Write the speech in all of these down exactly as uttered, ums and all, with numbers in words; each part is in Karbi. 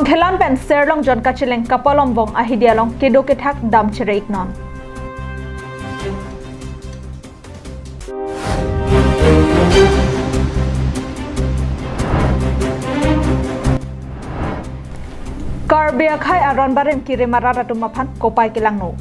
Rongkhelan pen Serlongjon kacheleng kapalomvong ahidi along kedo kethak dam chere-iknon. Karbi akhei aron barim kiri marat atum aphan kopai kelangno.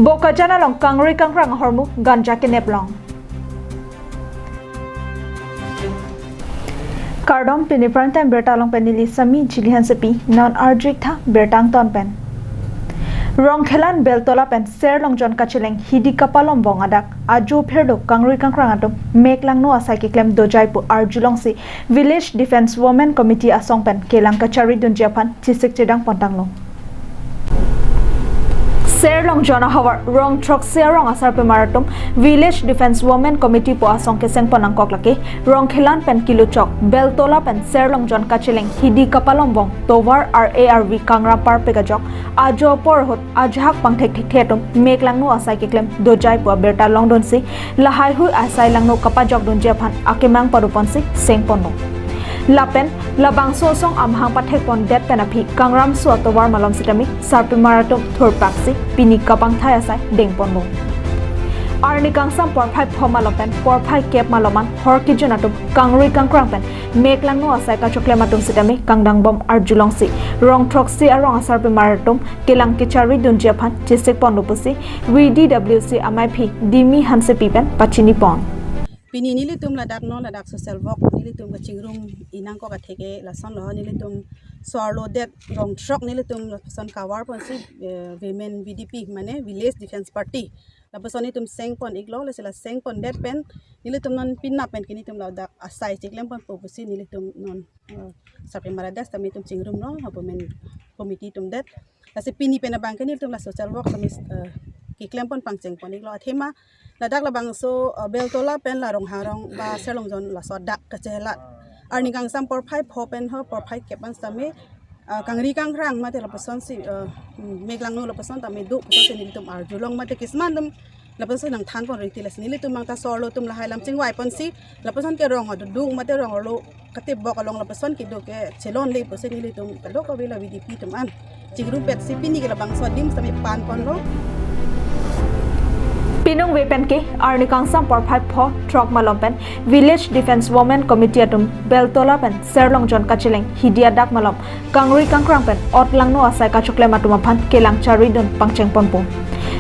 Bokajan along kangri kangkrang ahormu ganja kenep long. Kardom, pini prime time birta along pen neli Sami Jili Hansepi, non arju-ik tha birta angton pen. Rongkhelan Beltola pen Serlongjon kacheleng hidi kapalomvong adak ajo phirdo kangri kangkrang atum mek langno asai keklem dojai pu arjulongsi Village Defence Women Committee asong pen kelang kacharidunji aphan chesik chedang pontanglo. Serlongjon ahavar rong throksi arong asarpimar atum Village Defence Women Committee pu asong kesengpon nangkok lake Rongkhelan pen kiluchok Beltola pen Serlongjon kacheleng hidi kapalomvong tovar R A R V kangra parpek ajok ajo apor ahut ajahak pangthek thekthe atum mek langno asai keklem dojai pu abirta longdunsi lahaihui asai langno kapajokdunji aphan akemang padoponsi sengponlo. Lapen labangso asong amahang pathekpondet pen aphi kangramso atovar malom sitame sarpimar atum thurpaksi pini kapangthai asai dengponlo. Arni kangsam porphai pho malom pen porphai kep malom an hor kejun atum kangri kangkrang pen mek langno asai kachoklem atum sitame kangdangbom arjulongsi rong throksi arong asarpimar atum kelang kacharidunji aphan chesikponlo pusi V D W C amaiphi Dimi Hansepi pen pachinipon. Pini nelitum ladak non ladak social work nelitum kachingrum inangkok atheke lasonlo, nelitum so-arlo det rong throk nelitum lapuson kavarponsi, eh, Women V D P mane Village Defence Party. Lapuson nelitum sengpon-iklo, lasi la sengpondet pen nelitum non penap pen ke nelitum ladak asai cheklemponpo pusi nelitum non, eh, sarpimar adet tame nelitum chingrumlo, Women Committee atum det. Lasi pini pen abang ke nelitum la social work tame, eh, keklempon pangchengpon-iklo. Athema ladak labangso, eh, Beltola pen la Ronghang arong ba Serlongjon laso adak kachela. Arni kangsam porphai pho pen ho porphai kep an sitame, eh, kangri kangkrang mate lapusonsi, eh, mek langno lapuson tame do pusi nelitum arjulong mate kisman atum lapuson nangthanpon riti, lasi nelitum mangta so-arlo atum lahai lam chingvaiponsi lapuson ke rong adodung mate rong-arlo katebok along lapuson kedo ke chelonle pusi nelitum kadokave la V D P atum an chingrumpetsi pini ke labangso adim sitame panponlo. Pinung ve pen ke arni kangsam porphai pho throk malom pen Village Defence Women Committee atum Beltola pen Serlongjon kacheleng hidi adak malom kangri kangkrang pen ot langno asai kachoklem atum aphan kelang charidun pangchengponpo.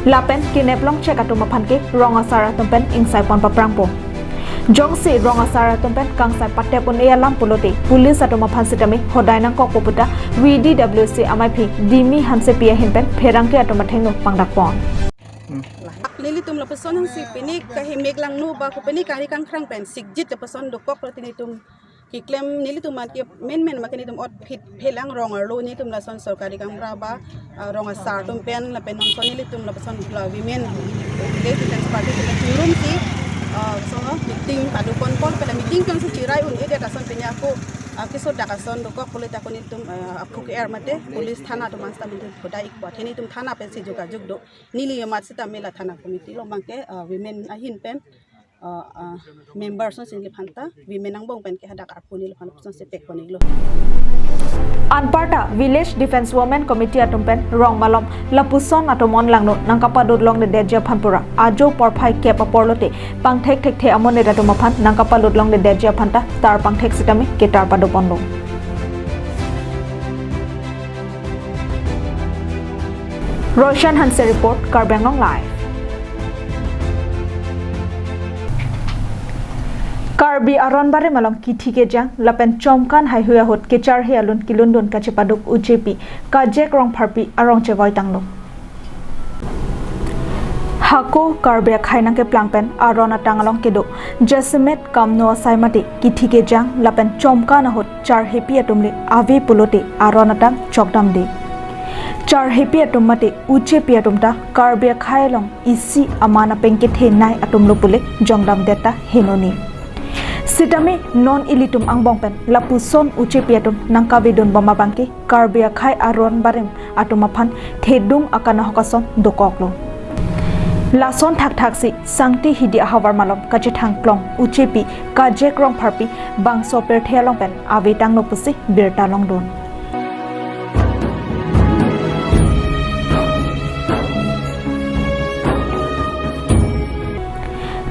Lapen kenep longchek atum aphan ke rong asar atum pen ingsai pon paprangpo. Jongsi rong asar atum pen kangsai patep un-e alam pulote police atum aphan sitame hodai nangkokpo pu ta V D W C amaiphi Dimi Hansepi ahin pen pherangke atum athengno pangdakpon. Nelitum lapuson nangsi pini kahi mek langno ba ko pini kangri kangkrang pen sikjit lapuson dokok pulote nelitum keklem nelitum mate menmen mate nelitum ot phit phelang rong-arlo nelitum lason sorkari gaonbura ba, ah, rong asar atum pen lapen nonson nelitum lapuson la Women Village Defence Party atum chingrum si, ah, sono meeting padoponpo, pen meeting atum si chirai un-edet ason pini ako, ah, kesodak ason dokok pulote ako nelitum, ah, aphu ke-er mate police thana atum an sitame nelitum hodai-ikpo, athe nelitum thana pensi jogajog do. Neli amat sitame la thana committee along abang ke, ah, women ahin pen, ah, ah, members ason si neliphanta women angbong pen ke hadak arpu neliphan ason si pekpon-iklo. Anparta Village Defence Women Committee atum pen rong malom lapuson atum on langno nangkapadut longledetji aphan pura ajo porphai kep apor lote pangthek thekthe amonit atum aphan nangkapadut longledetji aphan ta tar pangthek sitame ketar padoponlo. Roshan Hanse report, Karbi Anglong Live. Karbi aron barim along kithi kejang lapen chomkan haihui ahut kecharhe alun kilundun kachepaduk U J P Kajek Rongpharpi arong chevoi tanglo. Hako Karbi akhei nangkeplang pen aron atang along kedo jasemet kamno asai mate kithi kejang lapen chomkan ahut charhepi atum le ave pulote aron atang chokdamde. Charhepi atum mate U J P atum ta Karbi akhei along isi aman apeng kethenei atum lo pule jongdamdet ta henoni. Sitame non ilitum angbong pen lapuson uchepi atum nangkavedun bom abangke Karbi akhei aron barim atum aphan thedung akanahok ason dokoklo. Lason thakthaksi Sangti Hidi ahavar malom kachethang klong uchepi Kajek Rongpharpi bangso pirthe along pen avetanglo pusi birta longdun.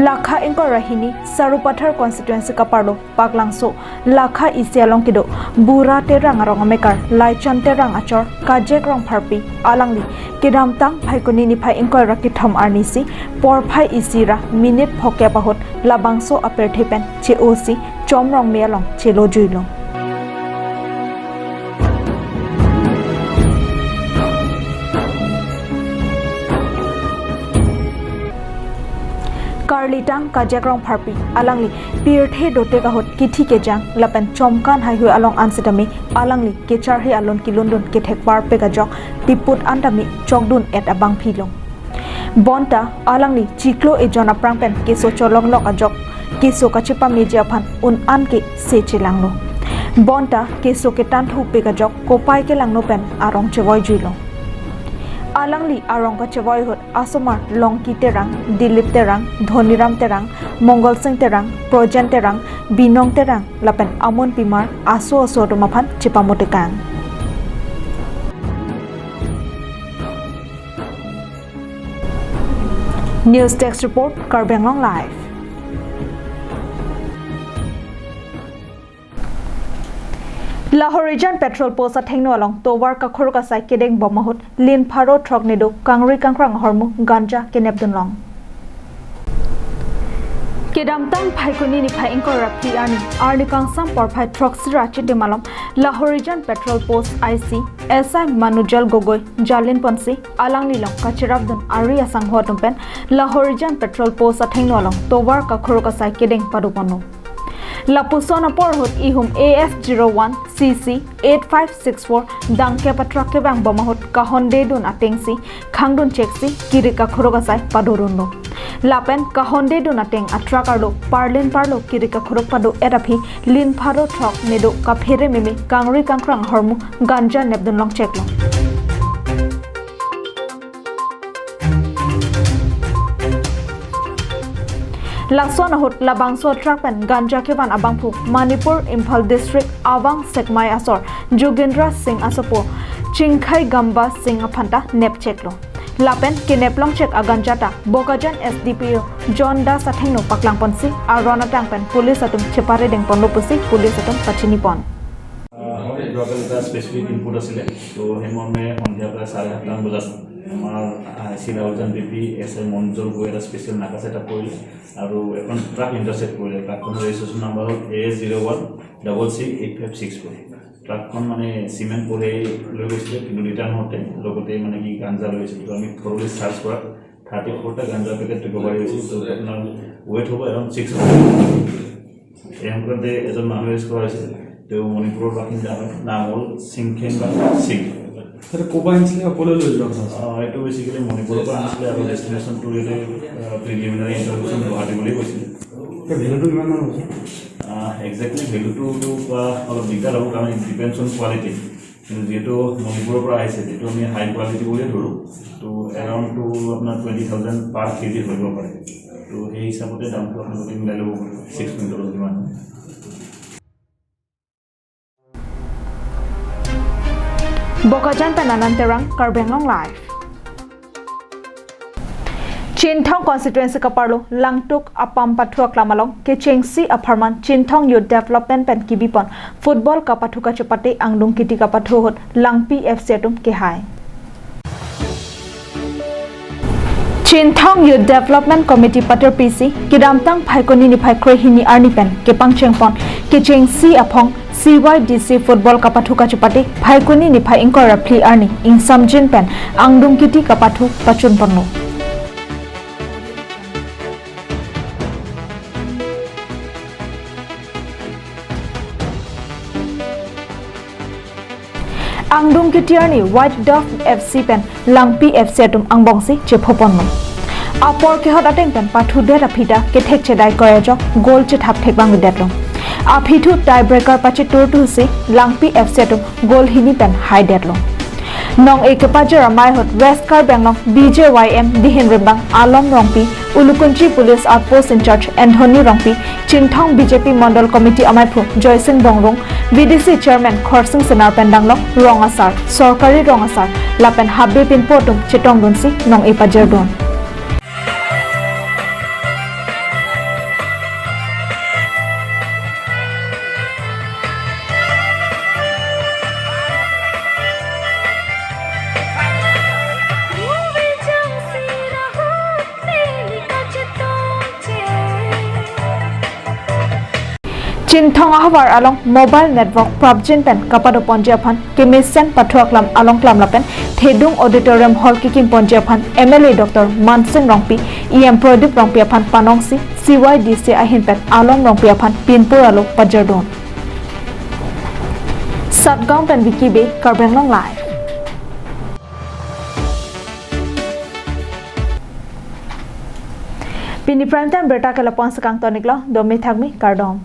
Lakha ingkoi ra hini Sarupathar constituency kaparlo Paklangso Lakha isi along kedo Bura Terang arong amekar Laichan Terang achor Kajek Rongpharpi alangli kedamtang Phaikuni niphai ingkoi ra kethom arnisi porphai isi ra minute phokep ahut labangso apirthe pen che-osi Chomrongme along chelojuilo. Karlitang Kajek Rongpharpi alangli pirthe dotek ahut kithi kejang lapen chomkan haihui along an sitame alangli kecharhe alun kelundun kethekparpek ajok tiput an tame chokdun-et abangphilo. Bonta alangli chiklo ejon aphrang pen keso cholonglok ajok keso kachepameji aphan un-an ke se chelanglo. Bonta keso ketanthupik ajok kopai kelangno pen arong chevoijuilo. Alangli arong kachevoi ahut asomar Longki Terang, Dilip Terang, Dhoniram Terang, Mongol Sing Terang, Projen Terang, Binong Terang lapen amonpimar aso aso atum aphan chepamotekang. News Desk Report, Karbi Anglong Live. Lahorijan Patrol Post athengno along tovar kakhuruk asai kedeng bom ahut lin pharo throk nedo kangri kangkrang ahormu ganja kenepdunlong. Kedamtang Phaikuni niphai ingkoi ra phli arni, arni kangsam porphai throksi ra chiti malom Lahorijan Patrol Post I C S I Manujal Gogoi jalin ponsi alanglilong kacherapdun ari asangho atum pen Lahorijan Patrol Post athengno along tovar kakhuruk asai kedeng padoponlo. Lapuson apor ahut ihum A F zero one C C eight five six four dangkep atruck kevang bom ahut kahondedun atengsi khangdun cheksi kirik akhuruk asai padodunlo. Lapen kahondedun ateng atruck arlo parlin parlo kirik akhuruk pado-et aphi lin pharo throk nedo kaphere meme kangri kangkrang ahormu ganja nepdunlong cheklo. Lason ahut labangso atruck pen ganja kevan abangphu Manipur Imphal District Awang Sekmai asor Jogendra Singh asopo Chingkhai Gamba Singh aphanta nepcheklo. Lapen keneplong chek aganja ta Bokajan S D P O John Das athengno paklangponsi aron atang pen police atum cheparedengponlo pusi police atum pachinipon. আহ, হয়, এইটো এটা specific input আছিলে। তো সেই মৰ্মে সন্ধিয়া প্ৰায় চাৰে সাতটামান বজাত আমাৰ, আহ, চিলাউজান বি পি এছ আই মঞ্জুৰ গৈ এটা স্পেচিয়েল নাকা ছেটআপ কৰিলে আৰু এখন ট্ৰাক ইণ্টাৰচেপ্ট কৰিলে। ট্ৰাকখনৰ ৰেজিষ্ট্ৰেশ্যন নাম্বাৰ হ'ল A zero' one double six eight five six four. ট্ৰাকখন মানে চিমেণ্ট কঢ়িয়াই লৈ গৈছিলে, কিন্তু ৰিটাৰ্ণ হওঁতে লগতে মানে কি গাঞ্জা লৈ গৈছিলে। তো আমি থৰলি চাৰ্চ কৰাত থাৰ্টি ফ'ৰটা গাঞ্জা পেকেট ৰিকভাৰী হৈছে। তো আপোনাৰ ৱেইট হ'ব এৰাউণ্ড ছিক্স হাণ্ড্ৰেড। এই সংক্ৰান্তে এজন মানুহ এৰেষ্ট কৰা হৈছে। তেওঁ মণিপুৰৰ বাসিন্দা হয়। নাম হ'ল চিংখেন বা সিং। ছাৰ, ক'ৰ পৰা আনিছিলে, ক'লৈ লৈ যোৱা কথা আছে? আহ, এইটো বেচিকেলি মণিপুৰৰ পৰা আনিছিলে আৰু ডেষ্টিনেশ্যনটো ইয়াতে, আহ, প্ৰিলিমিনাৰী ইণ্টাৰভিউশ্যন গুৱাহাটী বুলি কৈছিলে। এতিয়া ভেলুটো কিমান মান হ'ব, ছাৰ? আহ, একজেক্টলি ভেলুটো কোৱা অলপ দিগদাৰ হ'ব, কাৰণ ইট ডিপেণ্ডছ অন কোৱালিটি। কিন্তু যিহেতু মণিপুৰৰ পৰা আহিছে, যিটো আমি হাই কোৱালিটি বুলিয়ে ধৰোঁ, তো এৰাউণ্ডটো আপোনাৰ টুৱেণ্টি থাউজেণ্ড পাৰ কেজি হৈ যাব পাৰে। তো সেই হিচাপতে দামটো আপোনালোকে মিলাই ল'ব পাৰে, ছিক্স কুইণ্টলত কিমান হয়। Bokajan pen Anand Terang, Karbi Anglong Live. Chinthong constituency kaparlo Langtuk Apam Pathu aklam along kechengsi apharman Chinthong Youth Development pen kibipon football kapathu kachepate angdung kiti kapathu ahut Langpi F C atum kehai. Chinthong Youth Development Committee patirpisi kedamtang Phaikuni niphai krehini arni pen kepangchengpon kechengsi aphong C Y D C football kapathu kachepate Phaikuni niphai ingkoi ra phli arni ingsamjin pen angdung kiti kapathu pachunponlo. Angdung kiti arni White Dove F C pen Langpi F C atum angbongsi chephoponlo. Apor kehot ateng pen pathudet aphi ta kethek chedai koi ajok goal chethap theklang videtlo. Aphi thu tiebreaker pachitur thusi Langpi F C atum goal hini pen haidetlo. Nong-e kepajir amei ahut West Karbi Anglong B J Y M dihin rimbang Alom Rongpi, Ulukunchi Police Outpost in-charge Anthony Rongpi, Chinthong B J P Mondol Committee ameiphu Joysing Bongrung, V D C Chairman Khorsing Senar pen danglok rong asar, sorkari rong asar lapen habe pinpo atum chetongdunsi nong-e pajirdun. Chinthong ahavar along mobile network prapjin pen kapadoponji aphan kemesen pathu aklam along klam lapen Thedung Auditorium Hall kikimponji aphan M L A Doctor Mansing Rongpi, E M Pradip Rongpi aphan panongsi C Y D C ahin pen Alom Rongpi aphan pinpur alo pajirdun. Satgaon pen Vicky Bey, Karbi Anglong Live. Pini prime time birta ke lapu-an si kangtoniklo, dome thakmi, kardom.